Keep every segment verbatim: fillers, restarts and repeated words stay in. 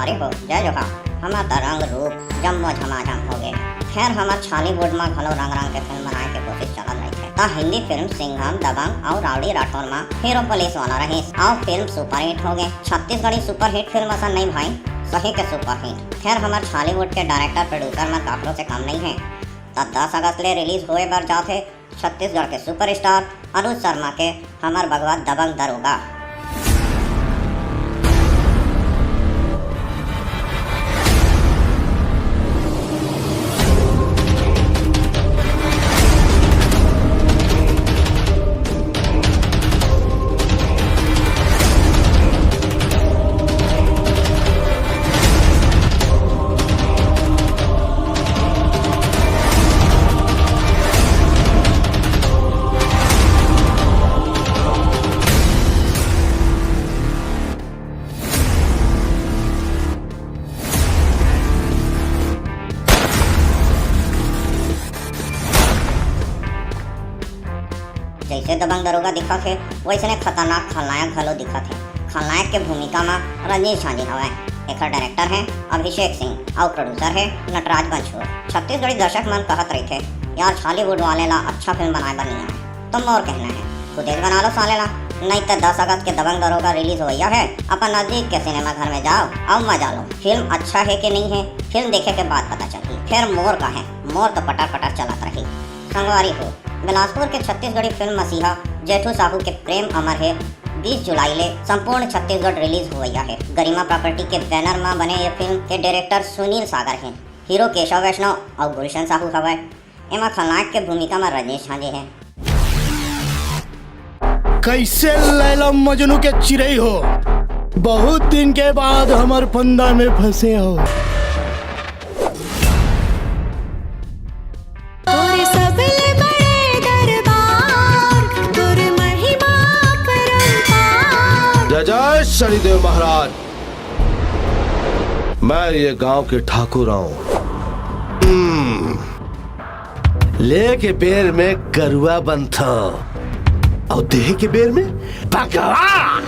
अरे हो, जय जोहार। हमर त रंग रूप जम्मो झमाझम हो गे। खैर, हमर छॉलीवुड म घलो रंग रंग के फिल्म बनाए के कोशिश चलत रहिथे। त हिंदी फिल्म सिंघम, दबंग अउ राउडी राठौर म हीरो पुलिस वाला रहिस अउ फिल्म सुपरहिट हो गे। छत्तीसगढ़ी सुपरहिट फिल्म असन नइ भाई, सही के सुपरहिट। खैर, हमर छॉलीवुड के डायरेक्टर प्रोड्यूसर मन काकरो से कम नइ हे। त दस अगस्त ले रिलीज होए बर जात हे छत्तीसगढ़ के सुपरस्टार अनुज शर्मा के हमर बघवा दबंग दरोगा। जइसे दबंग दरोगा दिखत हे, वइसने खतरनाक खलनायक घलो दिखत हे। खलनायक के भूमिका म रजनीश झांझे हवय। एखर डायरेक्टर हे अभिषेक सिंह अउ प्रोड्यूसर हे नटराज पंचूर। छत्तीसगढ़ी दर्शक मन कहत रहिथे, "यार, छॉलीवुड वाले ला अच्छा फिल्म बनाए बर नइ आए।" तो मोर कहना हे, खुदे बना लो साले ला। नइ त दस अगस्त के दबंग दरोगा रिलीज होवइया हे, अपन नजदीक के सिनेमा घर में जाओ अउ मजा लो। फिल्म अच्छा हे के नइ हे, फिल्म देखे के बाद पता चलही। फेर मोर का हे, मोर तो पटर पटर चलत रही। संगवारी हो, बिलासपुर के छत्तीसगढ़ी फिल्म मसीहा जेठू साहू के प्रेम अमर हे बीस जुलाई ले संपूर्ण छत्तीसगढ़ रिलीज होवइया हे। गरिमा प्रॉपर्टी के बैनर म बने ये फिल्म के डायरेक्टर सुनील सागर हे। हीरो केशव वैष्णव अउ गुलशन साहू हवय। एमा खलनायक के भूमिका म रजनीश झांझे हे। कैसे लैला मजनू के चिरई हो, बहुत दिन के बाद हमर फंदा में फंसे हो। तोरे सबले बड़े दरबार, तोरे महिमा अपरंपार। जय जय शनिदेव महाराज। मैं ये गांव के ठाकुर हूं। हम्म। ले के बेर में गरुआ बनथो, अउ देहे के बेर में बगवा।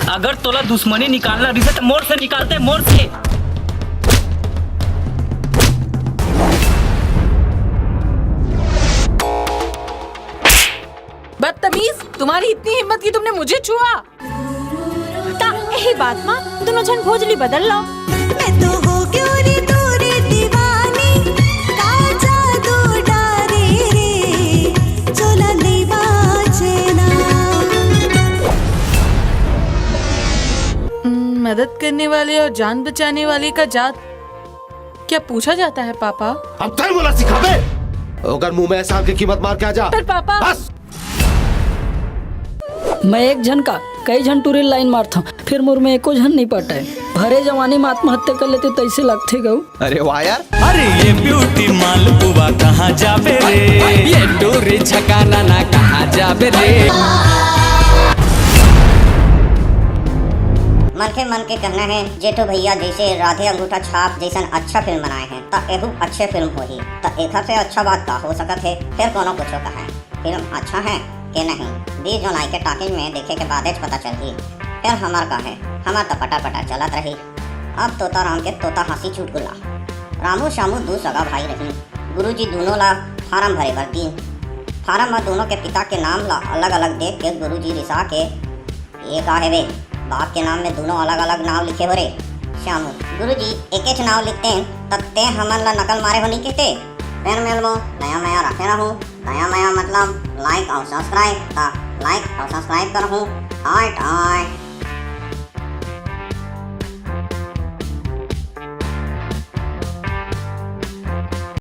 अगर तोला दुश्मनी निकालना रहिसे त मोर से निकालते, मोर से। बदतमीज, तुम्हारी इतनी हिम्मत कि तुमने मुझे छुआ? त एही बात म दुनों झन भोजली बदल लो। मैं तो हो गयो रे तोरे दीवानी, का जादू डारे रे, चोला नइ बाजे ना। हम्म, मदद करने वाले और जान बचाने वाले का जात क्या पूछा जाता है, पापा? अब तय बोला सिखाबे। ओकर मुंह में एहसान के कीमत मार के आ जा। पर पापा। बस। मैं एक झन का कई झन टूरी लाइन मारथंव, फिर मोर में एको झन नइ पटाए। भरे जवानी में आत्महत्या कर लेते तइसे लगथे गऊ। अरे वाह यार। अरे ये ब्यूटी मालपुआ कहाँ जाबे रे, ये टूरी छकाना ना कहाँ जाबे रे। मनखे मन के कहना हे, जेठू भैया जइसे राधे अंगूठा छाप जइसन अच्छा फिल्म बनाए हे, त एहू अच्छे फिल्म होही। त एखर से अच्छा बात का हो सकत हे? फेर कोनो कुछो कहय, फिल्म अच्छा हे के नहीं, बीस जुलाई के टॉकीज में देखे के बादेच पता चलही। फेर हमर का हे, हमर त पटर पटर चलत रही। अब तोता राम के तोता हंसी चुटकुला। रामू शामू दू सगा भाई रही। गुरुजी दूनों ला फारम भरे बर दीन। फारम म दूनों के पिता के नाम ला अलग-अलग देख के गुरुजी रिसा के, "ये का हे बे? बाप के नाम में दूनों अलग-अलग नाव लिखे हो रे?" श्यामू, "गुरुजी, एकेच नाव लिखतेन, त तें हमन ला नकल मारे हो नी कहते?" फेर मिलबो, दया मया रखे रहू। दया मया मतलब like अउ subscribe, त like अउ subscribe करहू। आय, आय।